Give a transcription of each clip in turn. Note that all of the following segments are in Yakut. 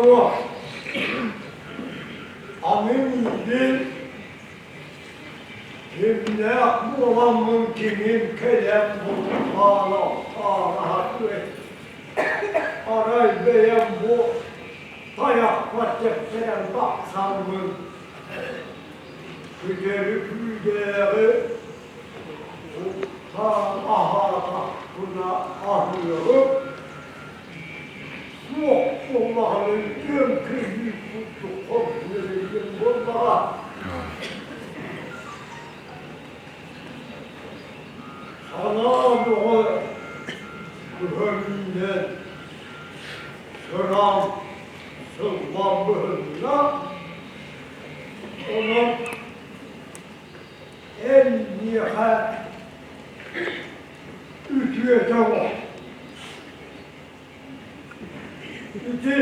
Доҕоруо, аны миигин кимнээх буоламмын кимим кэлэн бултаан охтоон Арай бэйэм бу тайахпар тэптэрэн тахсаммын күтэри күүдээҕи бултаан аһаатахпына аһыаҕым, суох буоллаҕына үтүөм кыйыы курдук хоргуйан буоллаҕа. Санаа бөҕө көһөрүүнэн сыраан сыллан быһынна, онон эн миэхэ үтүөтэ оҥор. Ити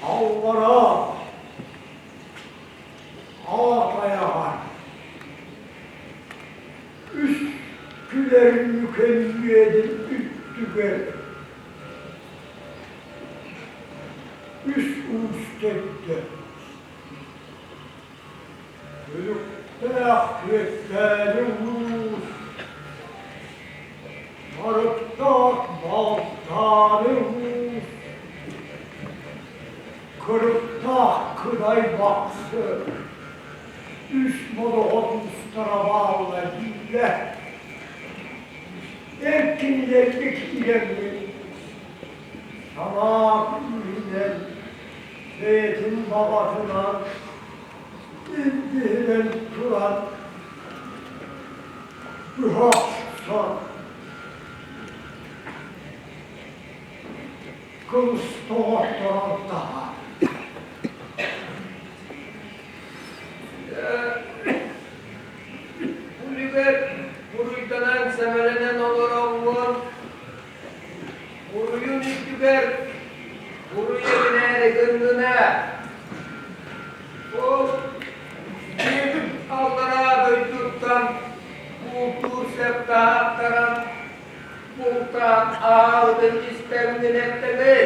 аллараа Аатайаҕар үс күлэр үкэнньүөдүн үрдүгэр үс уус төрдө Күлүктээх күөттээни уус, Барыктаах балтааны уус, Кырыктаах кыдай бахсы, Үс модоҕо туустара бааллар дииллэр. Эр кинилэргэ киирэммин, санаа күүһүнэн, бэйэтин баҕатынан илдьиһинэн туран быһа охсон кылыс тоҕотторон таһаар. Үлүгэр буруйданан сэмэлэнэн олороҥҥун Буруйун үрдүгэр буруй эбинээри гыннына, ол дьиэбит аллараа дойдуттан бултуур сэп таһааттаран бултаан аалытын истэҥҥин эттэний?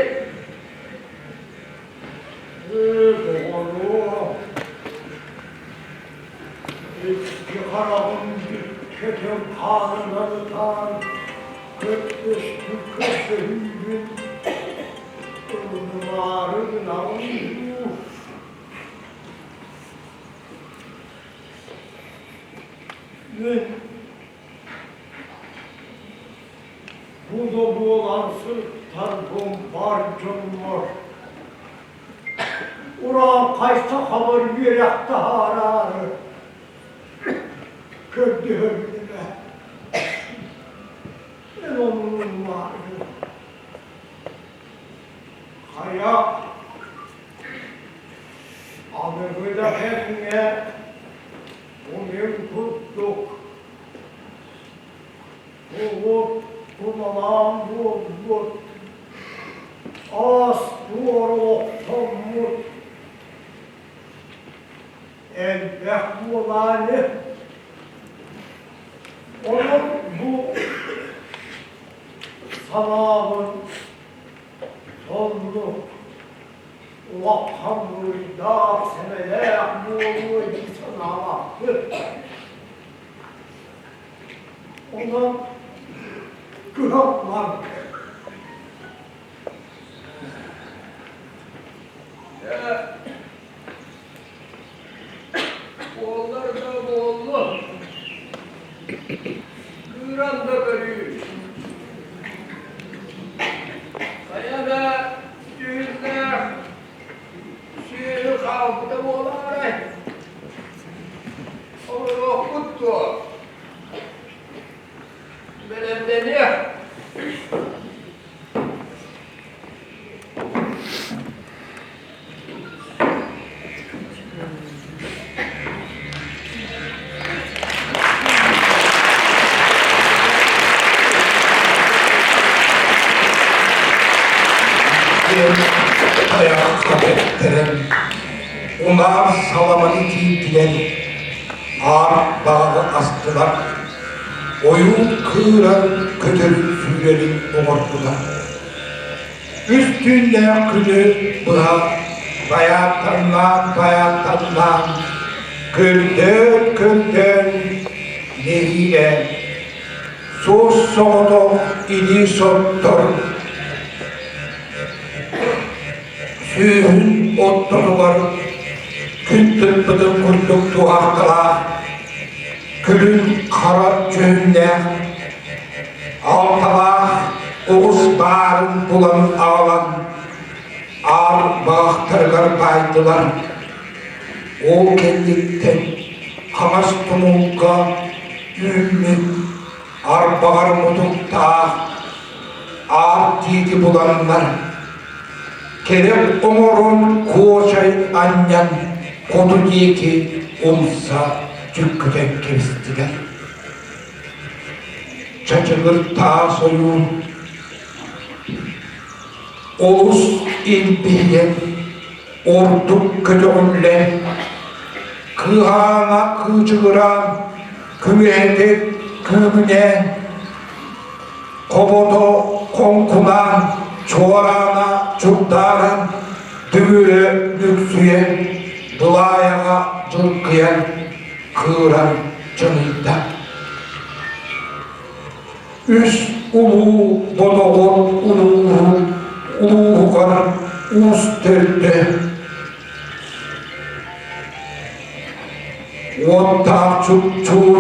Ээ, доҕоруом, икки хараҕым бүккэтин хаанынан ытаан көрдөспүт көрдөһүүбүн ылынымаары гынаҕын дуу? Мин Бу да буолан сыттарбын бар дьоммор урааҥхай сахалар үөрэх таһаараары көрдөһөбүн ээ. Эн оннуннаары хайа аныгы да кэмҥэ бу мин курдук Буолуот тумалаан буолбут, аас-туор олохтоммут элбэх буолааны. Онон бу санаабын соннук улахан буруйдаах, сэмэлээх буолуо дии санаабаппыт. Онон кыһаллан Буоллар да буоллун, кыыран да көрүү. Хайа да дьүһүннээх сүөһү хаалбыта буолаарай? Олоруохпут дуо? Бэлэмнэниэх. Диэн тайахха тэптэрэн Унаар саламаны тиийдилэр, аар баҕаҕы астылар, ойуун кыыран көтөрүн сүүрэрин оҥордулар. Үс түүннээх күнү быһа байааттаннаан байааттаннаан, көрдөөн көрдөөн нэһиилэ суос соҕотох илии соттор сүүһүн оттотугар күн тыкпытын курдук туһахталаах күлүн хара дьүһүннээх алталаах оҕус баарын булан аҕалан аар баҕахтарыгар баайдылар. Ол кэнниттэн хаҥас тумулга үүммүт арбаҕар мутуктаах аар тиити буланнар, кэрэх оҥорон куочай анньан хоту диэки умса дьүккүтэн кэбистилэр. Чачыгыр таас ойуун олус илбиһийэн, ордук көтөҕүллэн, кыаһаана кыычыгыраан, күөһэтэ күүгүнээн, хобото хоҥкунаан, чуораана чурдааран, дүҥүрэ нүксүйэн, былаайаҕа дьылкыйан, кыыран чаҥыйда. Үс улуу бодоҕор улууһу улууһугар уус төрдө уоттаах чупчуур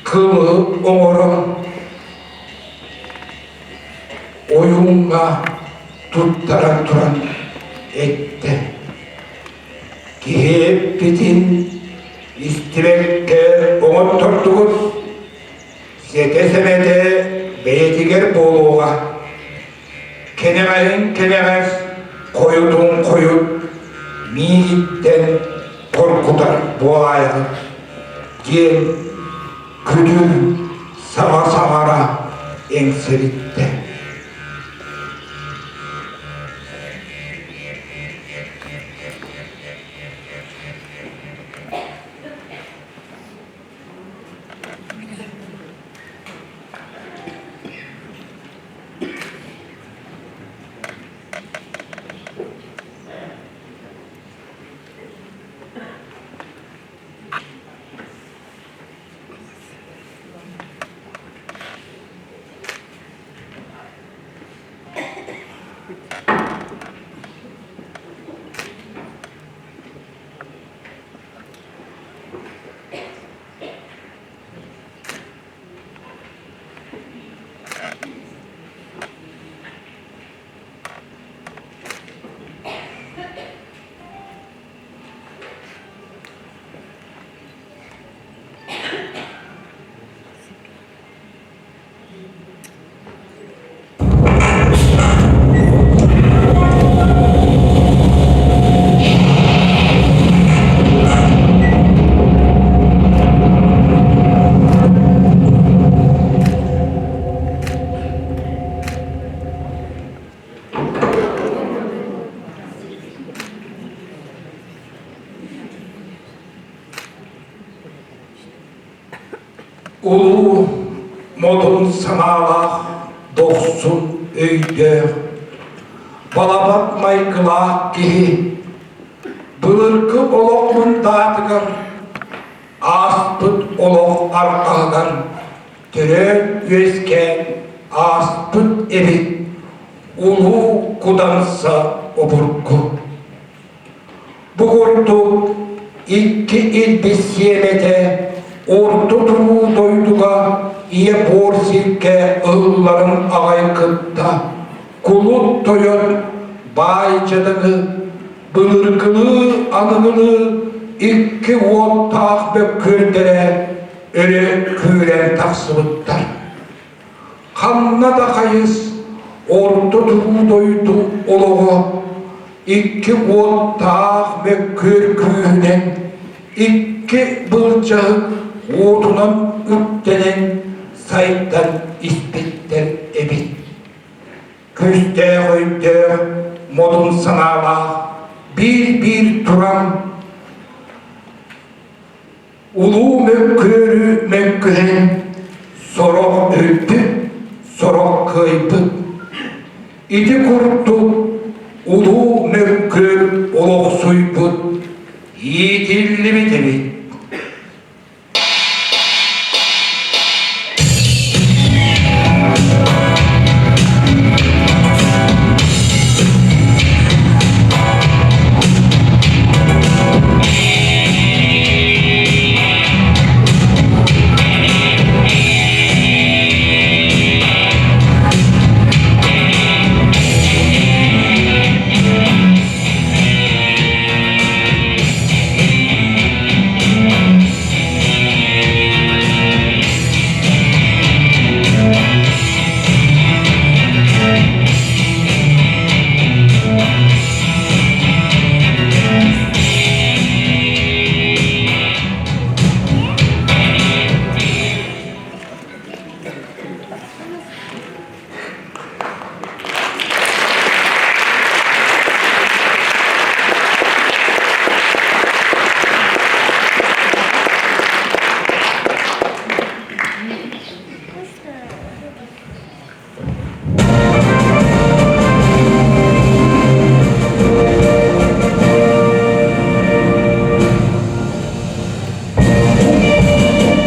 кылы оҥорон ойууҥҥа туттаран туран эттэ Киһи эппитин истибэккэ оҥоттордугут, сэтэ-сэмэтэ бэйэтигэр буолуоҕа. Кэнэҕэһин кэнэҕэс, хойутун хойут миигиттэн хоргутар буолаайаҕыт диэн күдүр саҥа саҥара эҥсэриттэ. Улуу модун санаалаах, дохсун өйдөөх, балабат майгылаах киһи былыргы олох мындаатыгар, ааспыт олох арҕаһыгар төрөөн-үөскээн ааспыт эбит улуу куданса обургу. Бу курдук икки илбис сиэмэтэ орто туруу дойдуга ийэ буор сиргэ ылларын аҕай кытта кулут тойон баай дьадаҥы былыргылыы аныгылыы икки уоттаах бөккүөрдэрэ өрө күүрэн тахсыбыттар. Ханна да хайыс орто туруу дойду олоҕо икки уоттаах мөккүөр күүһүнэн икки былдьаһык уотунан үктэнэн сайдан испиттэр эбит. Күүстээх өйдөөх, модун санаалаах биир-биир туран Улуу мөккүөрү мөккүһэн, сорох өлбүт, сорох кыайбыт. Ити курдук улуу мөккүөр олохсуйбут, иитиллибит эбит.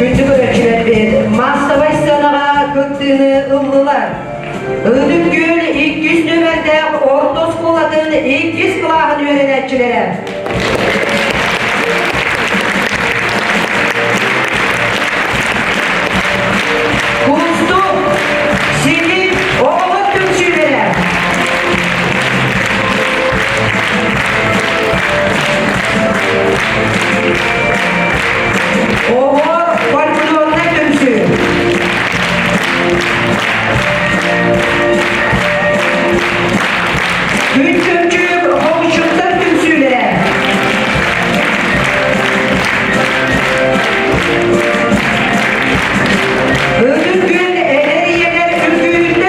Күндү көрөөччүлэрбит маассабай сыанаҕа кыттыыны ыллылар. Ытык Күөл иккис нүөмэрдээх орто оскуолатын иккис кылааһын үөрэнээччилэрэ. Кустук, Ситим, оҕолор түмсүүлэрэ. Оҕо фольклорнай түмсүү. Күн чөмчүүк хомусчуттар түмсүүлэрэ. Ытык күн эдэр ийэлэр үҥкүүһүттэр.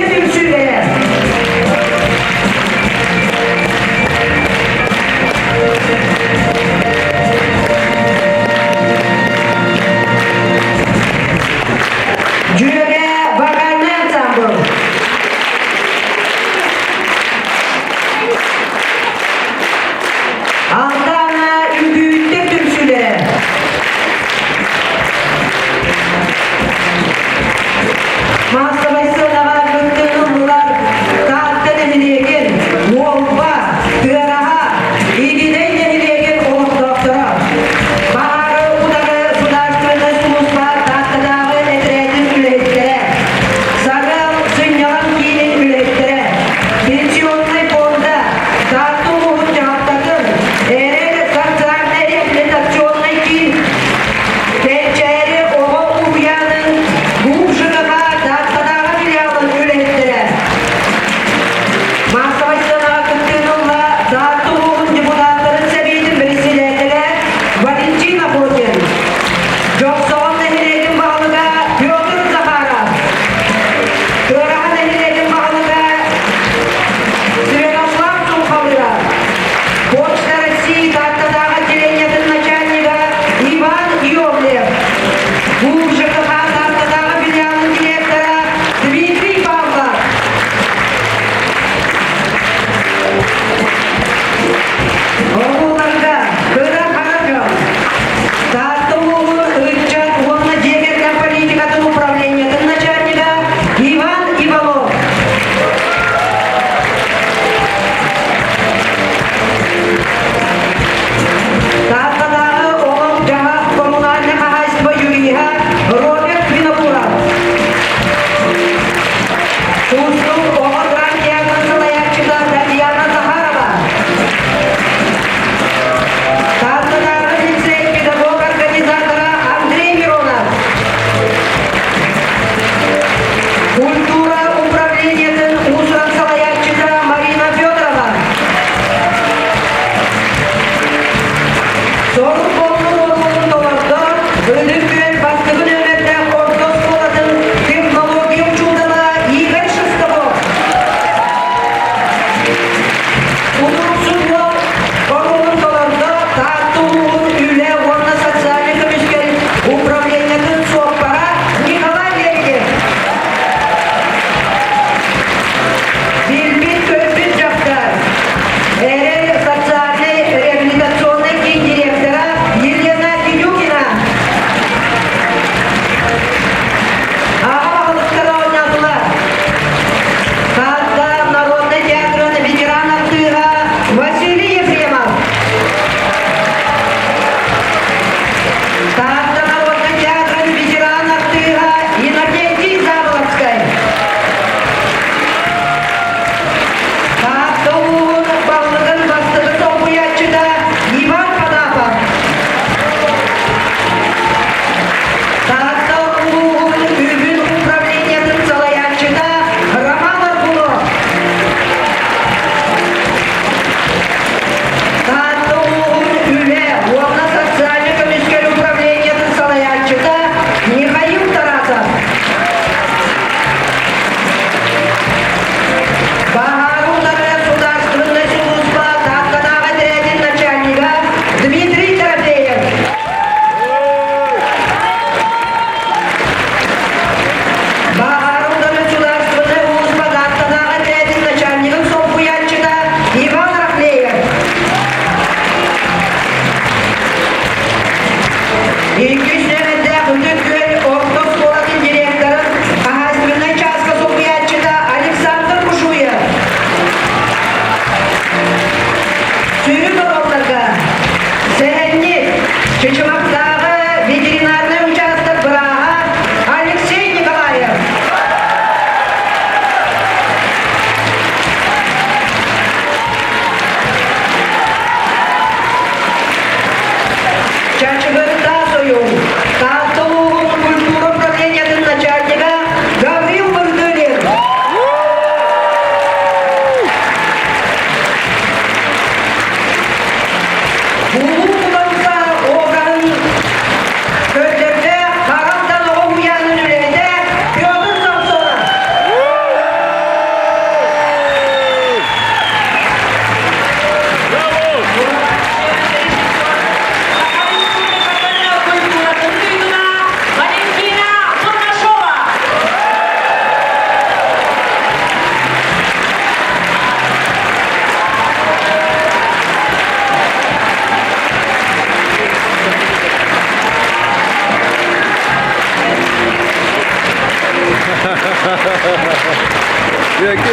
Сыанаҕа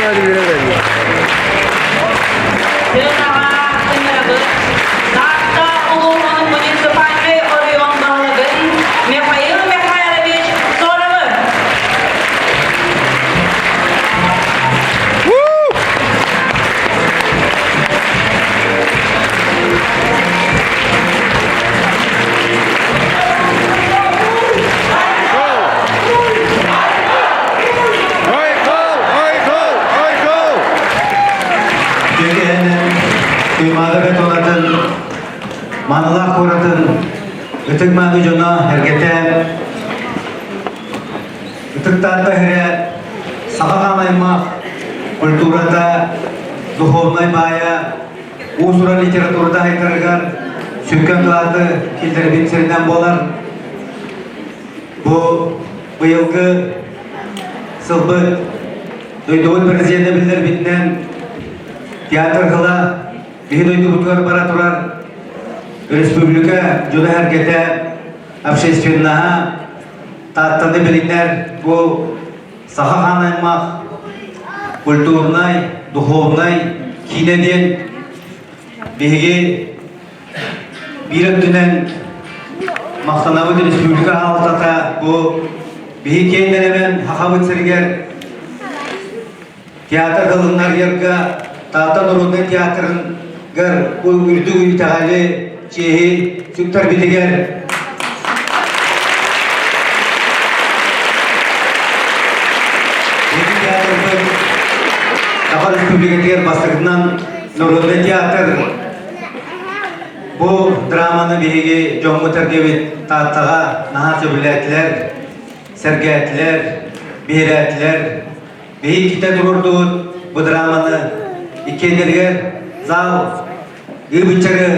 ыҥырабыт Таатта улууһун муниципальнай оройуон баһылыгын Михаил Михайлович Соровы. Түгэһинэн Туймаада бетонатын, Маанылаах куоратын ытык мааны дьоно эргэтэ Ытык Таатта сирэ саха хаан аймах культурата, духовнай баайа, уус-уран литературата сайдарыгар сүҥкэн кылааты киллэрбит сиринэн буолар. Бу быйылгы сылбыт дойдубут президенэ биллэрбитинэн театр сыла биһи дойдубутугар бара турар республика дьоно-сэргэтэ общественноһа Тааттаны билинэр бу саха хаан аймах культурнай, духовнай киинэ диэн биһиги биир өттүнэн махтанабыт республика аһалтата бу биһи киэннэрэмэн Хахабыт сиригэр театр ылыннарыйарга Таатта народнай театрыгар бу үрдүк итэҕэли, чиэһи сүктэрбитигэр Биһиги театрбыт Саха Республикатыгар бастакытынан народнай театр бу драманы биһиги дьоммут эргэбит Тааттаҕа наһаа сөбүлээтилэр, сэргээтилэр, биһирээтилэр. Биһиги иккитэ туруордубут бу драманы иккиэннэригэр зал ыыбыччары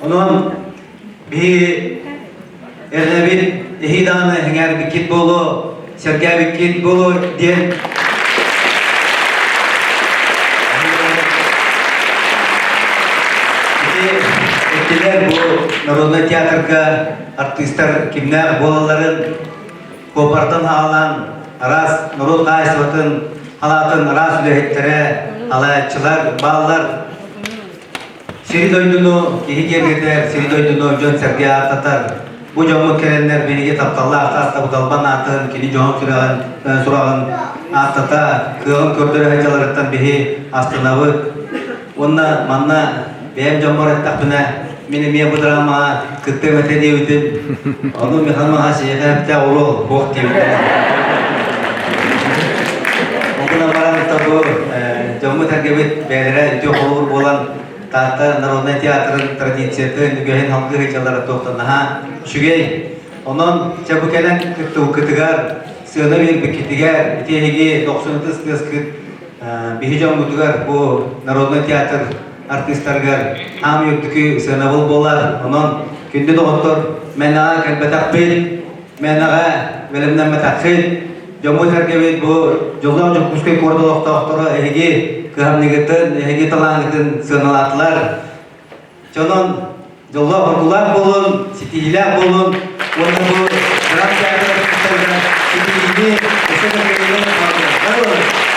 онон биһи эрэнэбит эһии даҕаны эҥээрбиккит буолуо, сэргээбиккит буолуо диэн Ити бу народнай театрга артыыстар кимнээх буолалларын Куопартан аалан араас норуот хаһаайыстыбатын халаатын араас үлэһиттэрэ, халааччылар бааллар. Сири-дойдуну киһи киэргэтэр, сири-дойдуну дьон-сэргэ ааттатар. Бу дьоммут кэлэннэр биһиги тапталлаах Тааттабыт албан аатын, кини дьоһун сүрэҕин, сураҕын ааттата, кыаҕын көрдөрө сылдьалларыттан биһи астынабыт. Уонна манна бэйэм дьоммор эттэхпинэ, мин эмиэ бу драмаҕа кыттыам этэ диэбитим. Ону Михаил Михайлович эйиэхэ эптээх уруол суох диэбитэ. Ол гынан баран бу дьоммут-сэргэбит бэйэлэрэ үтүө холобур буолан Таатта народнай театрын традициятын, үгэһин салгыы сылдьаллара туохтан наһаа үчүгэй. Онон чэ бу кэлэн кыттыбыккытыгар, сыана биэрбиккитигэр, ити эһиги дохсун ытыс тыаскыт Биһи дьоммутугар бу народнай театр артыыстарыгар аам үрдүкү сыанабыл буолар. Онон күндү доҕоттор, мээнэҕэ кэлбэтэхпит, мээнэҕэ бэлэмнэммэтэххит. Дьоммут-сэргэбит бу дьоллоох Дьокуускай куорат олохтоохторо эһиги кыһамньыгытын, эһиги талааҥҥытын сыаналаатылар. Дьонон дьоллоох оргулаах буолун, ситиһиилээх буолун уонна бу Гранд театр артыыстарыгар ситиһиини, өссө да кыайыыны баҕарабын.